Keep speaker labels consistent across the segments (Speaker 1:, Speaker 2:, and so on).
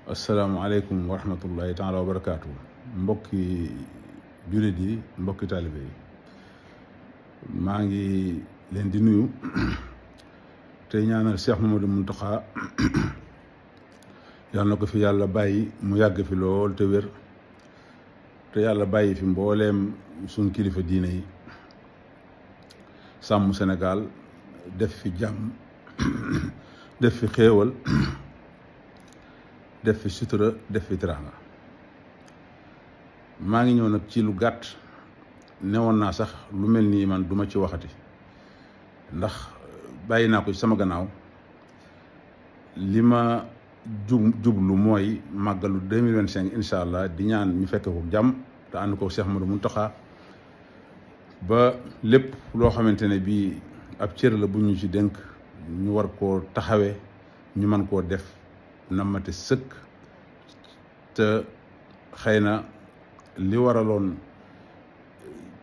Speaker 1: asalaamaaleykum wa rahmatullahi taala wa barakaatu. Mbokki jullit yi, mbokki taalibe yi, maa ngi leen di nuyu te ñaanal Cheikh Mamadou Mountakha yàlla na ko fi yàlla bàyyi mu yàgg fi lool te wér, te yàlla bàyyi fi mbooleem suñ kilifa diine yi, sàmm Sénégal, def fi jàmm def fi xéewal, def fi sutura, def fi teraanga. maa ngi ñëw nag ci lu gàtt. newoon naa sax lu mel nii man duma ci waxati ndax bàyyi naa ko ci sama gannaaw. li ma jublu mooy màggalu 2025 incha allah di ñaan ñu fekk ko jàmm te ànd ko Cheikh Ahmadou Mountakha ba lépp loo xamante ne bii ab cër la bu ñu ci dénk ñu war koo taxawee, ñu mën koo def na mate sëkk. te xëy na li waraloon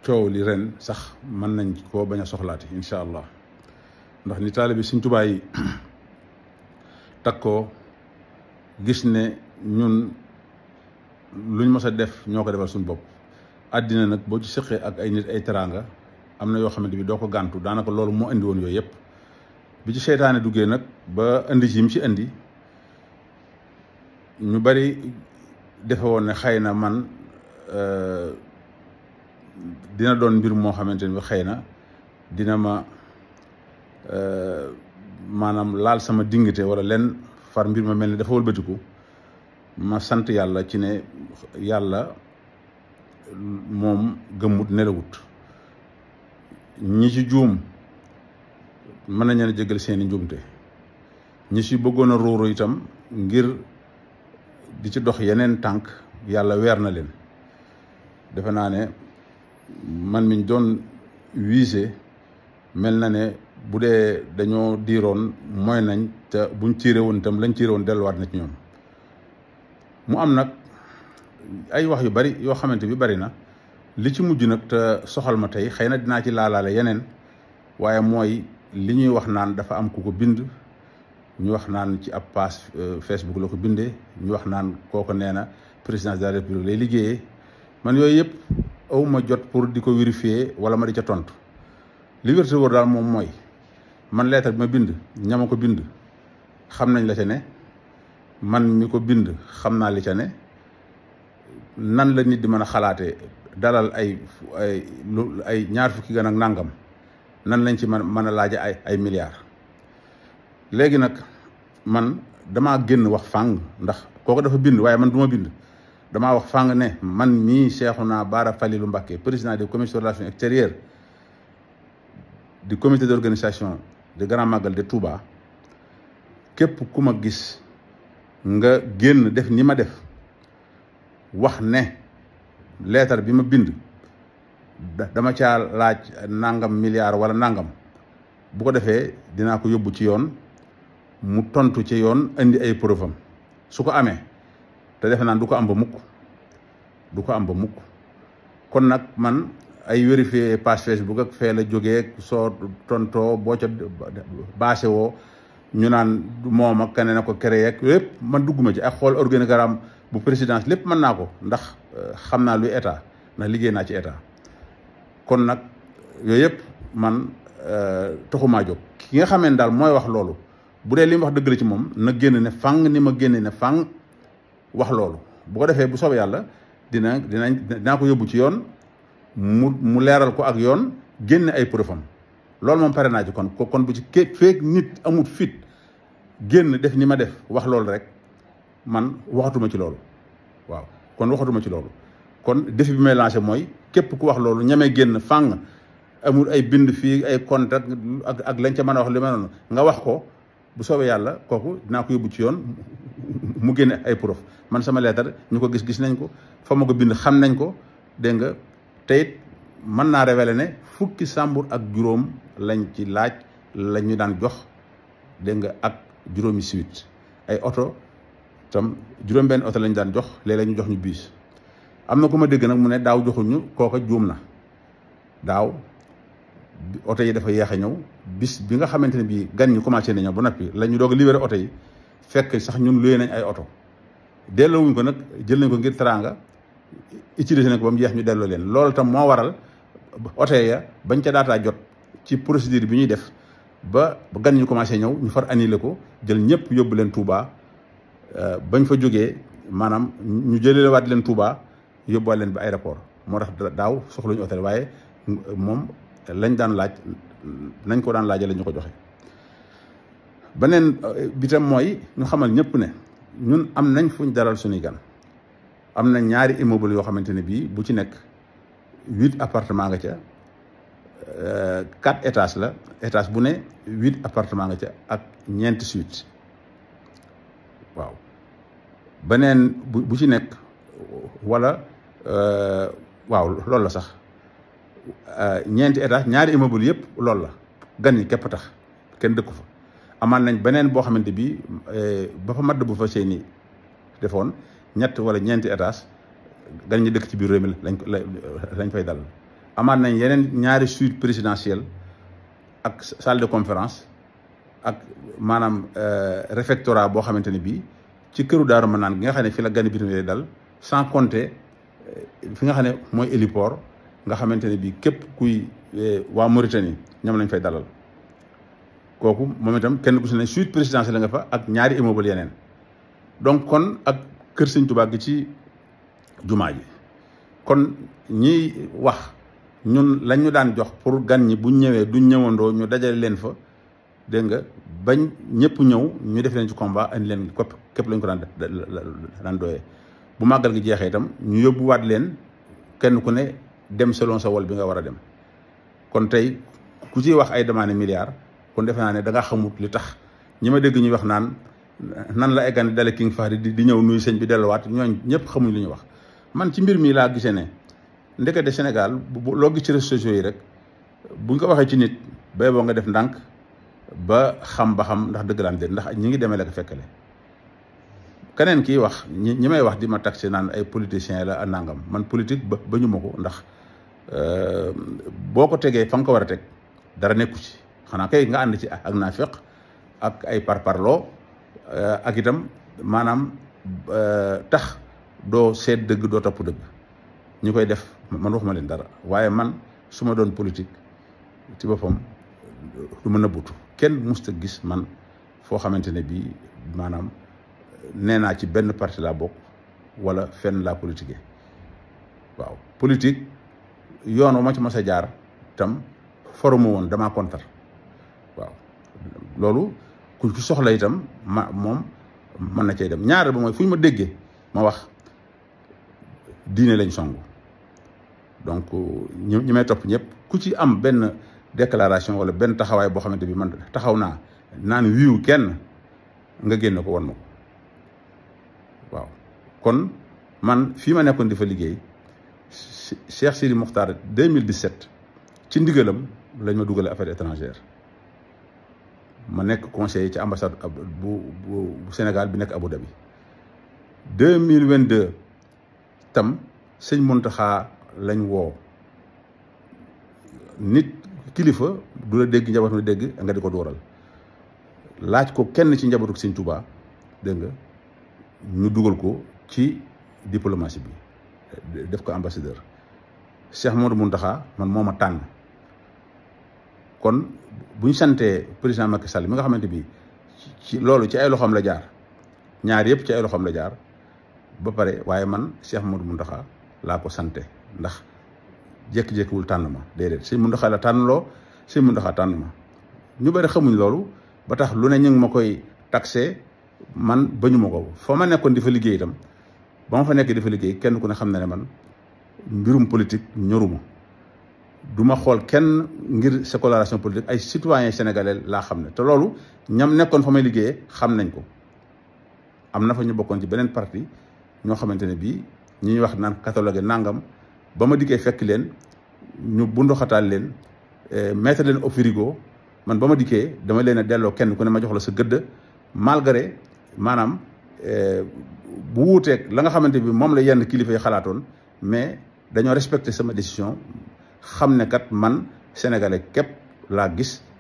Speaker 1: coow li ren sax mën nañ koo bañ a soxlaati incha allah, ndax ni taalibe Sëriñ Tuubaa yi takkoo gis ne ñun luñ mës a def ñoo ko defal suñu bopp. àddina nag boo ci sëqee ak ay nit ay teraanga am na yoo xamante bi doo ko gàntu. daanaka loolu moo indi woon yooyu yëpp. bi ci seytaane duggee nag ba indi ci mu ci indi, ñu bari defe woon ne xëy na man dina doon mbir moo xamante ni xëy na dina ma maanaam laal sama dignité wala len far mbir ma mel ni dafa wëlbatiku. ma sant yàlla ci ne yàlla moom gëmmut nelawut. ñi ci juum mën nañ leen a jégal seeni njuumte, ñi ci bëggoon a ruuru itam ngir di ci dox yeneen tànk yàlla weer na leen. defe naa ne man miñ doon wiise mel na ne bu dee dañoo diiroon mooy nañ te buñ tiire woon itam lañ tiire woon delluwaat na ci ñoom. mu am nag ay wax yu bari yoo xamante bi bari na. li ci mujj nag te soxal ma tey xëy na dinaa ci laalaale yeneen, waaye mooy li ñuy wax naan dafa am ku ko bind. ñu wax naan ci ab page Facebook la ko bindee, ñu wax naan kooko nee na présidence de la république lay liggéeyee. man yooyu yëpp awuma jot pour di ko vérifier wala ma di ca tontu. li wér te wóor daal moom mooy man leetar bi ma bind, ñama ko bind xam nañ la ca ne, man mi ko bind xam naa li ca ne. nan la nit di mën a xalaatee dalal ay ñaar fukki gan ak nangam, nan lañ ci mën a laaja ay milliards. léegi nag man damaa génn wax fàng, ndax kooku dafa bind waaye man du ma bind. damaa wax fàng ne man mii Cheikhouna Bara Falilou Mbacké, président des commissions de relations extérieures du comité d'organisation de Grand Magal de Touba, képp ku ma gis nga génn def ni ma def, wax ne leetar bi ma bind dama caa laaj nangam milliards wala nangam, bu ko defee dinaa ko yóbbu ci yoon, mu tontu ci yoon indi ay preuve am su ko amee. te defe naan du ko am ba mukk. kon nag man ay vérifier page Facebook ak fee la jógee soo tontoo boo ca bâché woo ñu naan moom ak keneen a ko créé ak lépp man dugguma ci. ak xool organigramme bu présidence lépp mën naa ko, ndax xam naa luy état, ndax liggéey naa ci état. kon nag yooyu yëpp man taxumaa jóg. ki nga xamee ne daal mooy wax loolu, bu dee li mu wax dëgg la ci moom, na génn ne fang ni ma génne ne fang wax loolu. bu ko defee bu soobee yàlla dinaa ko yóbbu ci yoon, mu leeral ko ak yoon, génne ay preuve am. loolu moom pare naa ci. kon bu ci feek nit amut fit génn def ni ma def wax loolu rek, man waxatuma ci loolu. waaw kon waxatuma ci loolu. kon défi bi may lancé mooy képp ku wax loolu ñamee génn fang, amul ay bind fii ay contact ak lañ ca mën a wax li ma noonu nga wax ko, bu soobee yàlla kooku dinaa ko yóbbu ci yoon mu génne ay preuve. man sama leetar ñu ko gis nañ ko, fa ma ko bind xam nañ ko, dégg nga. te it mën naa révéler ne fukki sàmbur ak juróom lañ ci laaj la ñu daan jox, dégg nga, ak juróomi suite ay oto tam juróom-benn oto lañ daan jox, léeg-léeg ñu jox ñu biis. am na ku ma dégg nag mu ne daaw joxuñu, kooka juum na. daaw oto yi dafa yeex a ñëw, bis bi nga xamante ne bii gan ñi commencé na ñëw ba noppi la ñu doog a libéré oto yi, fekk sax ñun luyee nañ ay oto. delloowuñ ko nag jël nañ ko ngir teraanga utiliser nañ ko ba mu jeex ñu delloo leen loolu tam moo waral oto ya bañ ca daataa jot ci procédure bi ñuy def ba gan ñu commencé ñëw ñu far annulé ko jël ñëpp yóbbu leen Touba bañ fa jógee maanaam ñu jëlewaat leen Touba yóbbuwaat leen ba aéroport moo tax daaw soxluñu hôtel waaye moom lañ daan laaj nañ ko daan laajee la ñu ko joxe. beneen bitam mooy ñu xamal ñëpp ne ñun am nañ fuñ dalal suñuy gan am na ñaari immeuble yoo xamante ne bii bu ci nekk 8 appartement nga ca 4 étages la étage bu ne 8 appartement nga ca ak 9 suites waaw beneen bu ci nekk wala waaw loolu la sax 9 étages ñaari immeuble yëpp loolu la gan ñi képp tax kenn dëkku fa. amaan nañ beneen boo xamante bi ba fa madd bu fa seeni defoon 3 wala 4 étages gan ñi dëkk ci biir réew mi lañ fay dal. amaan nañ yeneen ñaari suite présidentielle ak salle de conférence ak maanaam réfectorat boo xamante ne bii ci këru Daaru Manaan gi nga xam ne fi la gan bitim lay dal sans compter fi nga xam ne mooy héliport nga xamante ne bii képp kuy waa Mauritanie ñoom lañ fay dalal. kooku moom itam kenn ku si ne suite présidentielle la nga fa ak ñaari immeuble yeneen donc kon ak kër Sëñ Tuubaa gi ci jumaa ji kon ñiy wax ñun lañ ñu daan jox pour gan ñi buñ ñëwee duñ ñëwandoo ñu dajale leen fa dégg nga bañ ñëpp ñëw ñu def leen ci combat andi leen képp lañ ko daan doyee bu màggal gi jeexee itam ñu yóbbuwaat leen kenn ku ne dem selon sa wol bi nga war a dem kon tey ku ciy wax ay demande milliards kon defe naa ne da nga xamut li tax ñi ma dégg ñuy wax naan nan la eggan dale King Fahd di ñëw nuyu sëñ bi delluwaat ñooñ ñëpp xamuñ li ñu wax man ci mbir mi laa gisee ne ndekete Sénégal loo gis ci réseaux sociaux yi rek buñ ko waxee ci nit bay boo nga def ndànk ba xam ndax dëgg laan déet ndax ñi ngi demee la ko fekkale keneen kii wax ñi may wax di ma taxé naan ay politiciens la nangam man politique ba ñu ma ko ndax boo ko tegee fa nga ko war a teg dara nekku ci xanaa kay nga ànd ci ak naafiq ak ay parparloo ak itam maanaam tax doo seet dëgg doo topp dëgg ñi koy def man waxuma leen dara waaye man su ma doon politique ci boppam du ma nëbbutu kenn musta gis man foo xamante ne bii maanaam nee naa ci benn parti laa bokk wala fenn laa politique waaw politique yoon ma ci mas a jaar tam foruma woon damaa kontar waaw loolu ku ci soxla itam moom mën na cay dem ñaareel ba mooy fu ñu ma déggee ma wax diine lañ songu donc ñi may topp ñëpp ku ci am benn déclaration wala benn taxawaay boo xamante bi man taxaw naa naan wiiw kenn nga génn ko wan ma ko waaw kon man fii ma nekkoon di fa liggéey Cheikh Sidi Mokhtar 2017 ci ndigalam lañ ma dugalee affaires étrangères ma nekk conseiller ci ambassade bu Sénégal bi nekk Abu Dhabi 2022 tam sëñ Mountakha lañ woo nit kilifa du la dégg njaboot mi dégg nga di ko dooral laaj ko kenn ci njabootu sëñ Touba dégg nga ñu dugal ko ci diplomatie bi def ko ambassadeur Cheikh Modou Mountakha man moo ma tànn kon bu ñu santee président Macky Sall mi nga xamante bi ci loolu ci ay loxoom la jaar ñaar yëpp ci ay loxoom la jaar ba pare waaye man Cheikh Modou Mountakha laa ko sante ndax jékki-jékkiwul tànn ma déedéet sëñ Mountakha la tànnloo sëñ Mountakha tànn ma ñu bëri xamuñ loolu ba tax lu ne ñu ngi ma koy taxé man bañu ma ko fa ma nekkoon di fa liggéey itam ba ma fa nekk di fa liggéey kenn ku ne xam na ne man mbirum politique ñoruma du ma xool kenn ngir sa coloration politique ay citoyen sénégalais laa xam ne te loolu ñam nekkoon fa may liggéeyee xam nañ ko am na fa ñu bokkoon ci beneen parti ñoo xamante ne bii ñi ñuy wax naan catalogue nangam ba ma dikkee fekk leen ñu bundoxataal leen mettre leen au frigo man ba ma dikkee dama leen a delloo kenn ku ne ma jox la sa gëdd malgré maanaam bu wuuteeg la nga xamante bi moom la yenn kilifa yi xalaatoon mais dañoo respecté sama décision xam ne kat man sénégalais képp laa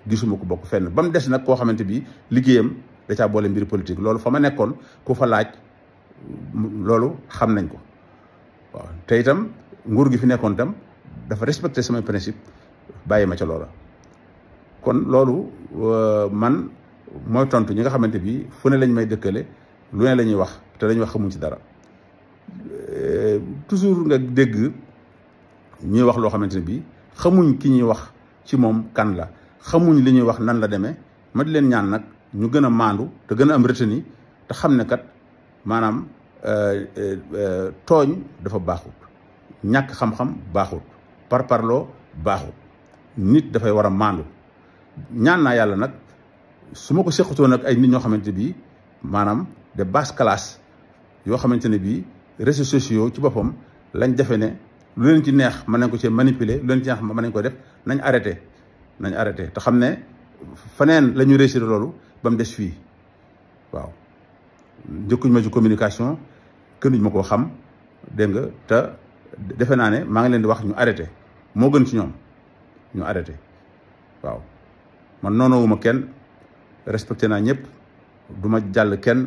Speaker 1: gisuma ko bokk fenn ba mu des nag koo xamante bi liggéeyam da caa boole mbir politique loolu fa ma nekkoon ku fa laaj loolu xam nañ ko waaw te itam nguur gi fi nekkoon itam dafa respecté samay principe bàyyi ma ca loola kon loolu man mooy tontu ñi nga xamante bi fu ne lañ may dëkkale lu ne la ñuy wax te lañuy wax xamuñ ci dara toujours nga dégg ñuy wax loo xamante ne bi xamuñ ki ñuy wax ci moom kan la xamuñ li ñuy wax nan la demee ma di leen ñaan nag ñu gën a maandu te gën a am retenu te xam ne kat maanaam tooñ dafa baaxut ñàkk xam-xam baaxut parparloo baaxut nit dafay war a maandu ñaan naa yàlla nag su ma ko seqatoon nag ay nit ñoo xamante bi maanaam de basse classe yoo xamante ne bii réseaux sociaux ci boppam lañ defe ne lu leen ci neex mën nañ ko ci manipuler lu leen ci neex mën nañ ko def nañ arrêté te xam ne feneen la ñu réussir loolu ba mu des fii waaw njëkkuñ ma ci communication kënuñ ma koo xam dégg nga te defe naa ne maa ngi leen di wax ñu arrêté moo gën ci ñoom ñu arrêté waaw man noonoowuma kenn respecté naa ñëpp du ma jàll kenn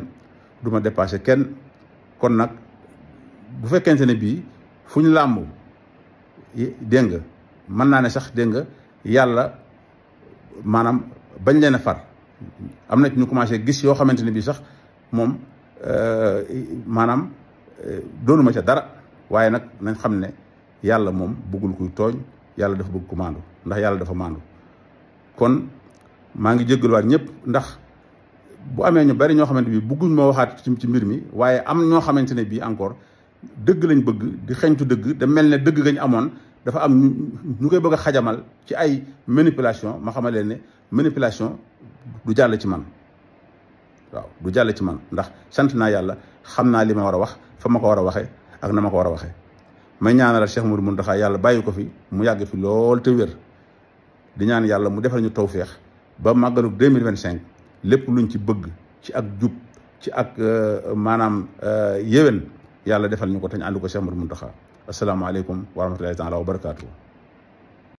Speaker 1: du ma dépassé kenn kon nag bu fekkente ne bii fu ñu làmb dégg nga mën naa ne sax dégg nga yàlla maanaam bañ leen a far am na ci ñu commencé gis yoo xamante ne bii sax moom maanaam doonuma ca dara waaye nag nañ xam ne yàlla moom bëggul kuy tooñ yàlla dafa bëgg ku maandu ndax yàlla dafa maandu kon maa ngi jéggaluwaat ñëpp ndax bu amee ñu bari ñoo xamante bi bëgguñ ma waxaat ci mbir mi waaye am ñoo xamante ne bii encore dëgg lañ bëgg di xeñtu dëgg da mel ne dëgg gañ amoon dafa am ñu koy bëgg a xajamal ci ay manipulation ma xamal leen ne manipulation du jàll ci man waaw du jàll ci man ndax sant naa yàlla xam naa li ma war a wax fa ma ko war a waxee ak na ma ko war a waxee may ñaanalal Cheikh Mouhamadou Mountakha yàlla bàyyi ko fi mu yàgg fi lool te wér di ñaan yàlla mu defal ñu tawféex ba màggalu 2025 lépp luñ ci bëgg ci ak jub ci ak maanaam yéwén yàlla defal ñu ko te ñu ànd ko Cheikh Mouhamadou Mountakha asalaamaaleykum wa rahmatullahi taala wa barakaatu.